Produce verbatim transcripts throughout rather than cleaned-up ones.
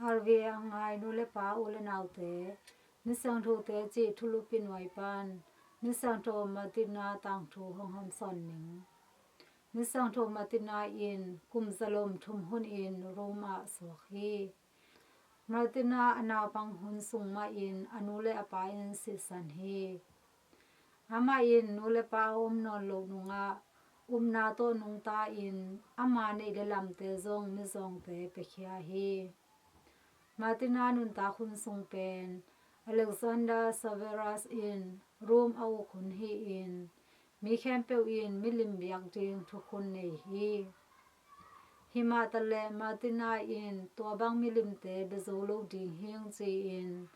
R V A a ngai nu le pa, u le naute, Misiangthote cih thulupi nuai pan Misiangtho Martina tangthu hong hamsawn ning. Misiangtho Martina in kum zalom thum hunin Rome ah suak hi. Martina a naupang hun sung mahin a nu le a pa in sisan hi. Amah in nu le pa a om nawn loh nungah upna tawh nungta in ama neih le lamte zong mizawngte piakhia hi. Martina nuntak hun sung pen Alexander Severus in Rome a uk hun hi-in mi khempeuh in milim biak ding thukhun nei hi. Himahtaleh Martina in tua bang milimte bia zo lo ding hing ci-in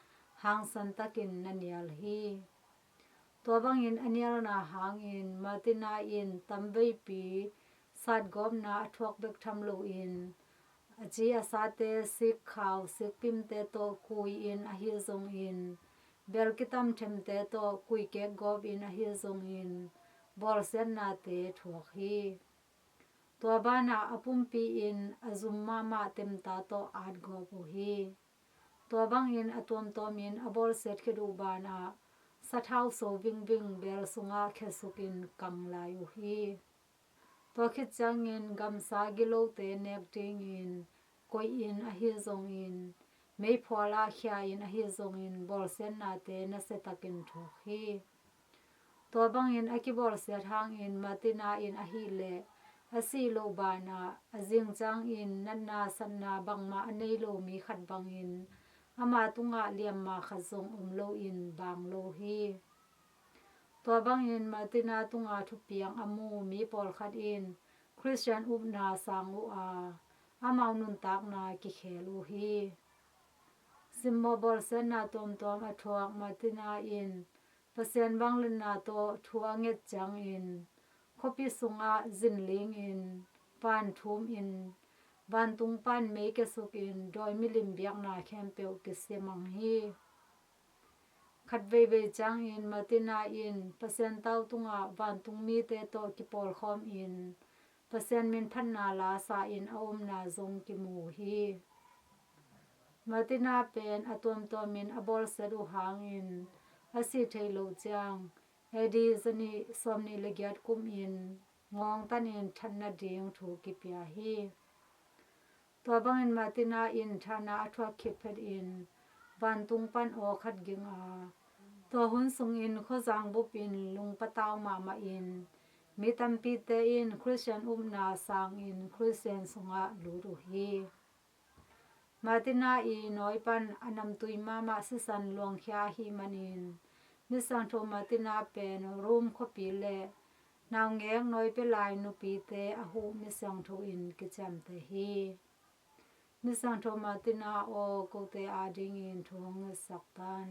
hangsan takin na nial hi. Tua bangin a nialna hangin Martina in tamveipi satgawpna a thuak bek tham loin a ci a sate sikkhau sikpimte tawh kui-in ahi zongin bel kitamthemte tawh kuikek gawpin ahi zongin bawlsiatnate thuak hi. Tua banah a pumpi in a zum mahmah temta tawh atgawp uh hi. Tua bangin a tuamtuamin a bawlsiat khit uh banah sathau so vingving bel sungah khiasukin kang lai uh hi. Tua khit ciangin gamsa gilote nek dingin koihin ahi zongin meiphual ah khia-in ahi zongin bawlsiatnate nasiatakin thuak hi. Tua bangin a kibawlsiat hangin Martina in ahihleh a sih loh banah a zing ciangin natna satna bangmah a nei lo mi khat bangin ama tungah liamma khat zong om loin bang lo hi. Tua bangin Martina tunga thupiang a mu mi pawlkhat in Khristian upna sang uh a, amau nuntakna kikhel uh hi. Simmawh bawlsiatna tuamtuam a thuak Martina in Pasian vangliatna tawh thu a nget ciangin khuapi sungah zinlingin, pan thumin, vantung pan mei kiasukin dawi milim biakna khempeuh kisimang hi. Khat veivei ciangin Martina in Pasian tau tungah vantung mite tawh kipawlkhawmin Pasian minphatna la sa-in a omna zong kimu hi. Martina pen a tuamtuamin a bawlsiat uh hangin a sih theih loh ciang A D zanih sawmnih le giat kumin ngawngtanin that nading thu kipia hi. Tua bangin Martina in thahna a thuak khit phetin vantung pan aw khat ging a, tua hun sungin khuazang bupin lungpatau mahmahin mi tampite in Khristian upna sangin Khristian sungah lut uh hi. Martina i nawi pan a namtui mahmah sisan luangkhia ahih manin Misiangtho Martina pen Rome khuapi le naungek nawi pia lai nupite a huh misiangtho in kiciamteh hi. Misiangtho Martina aw, kote adingin thu hong ngetsak tan.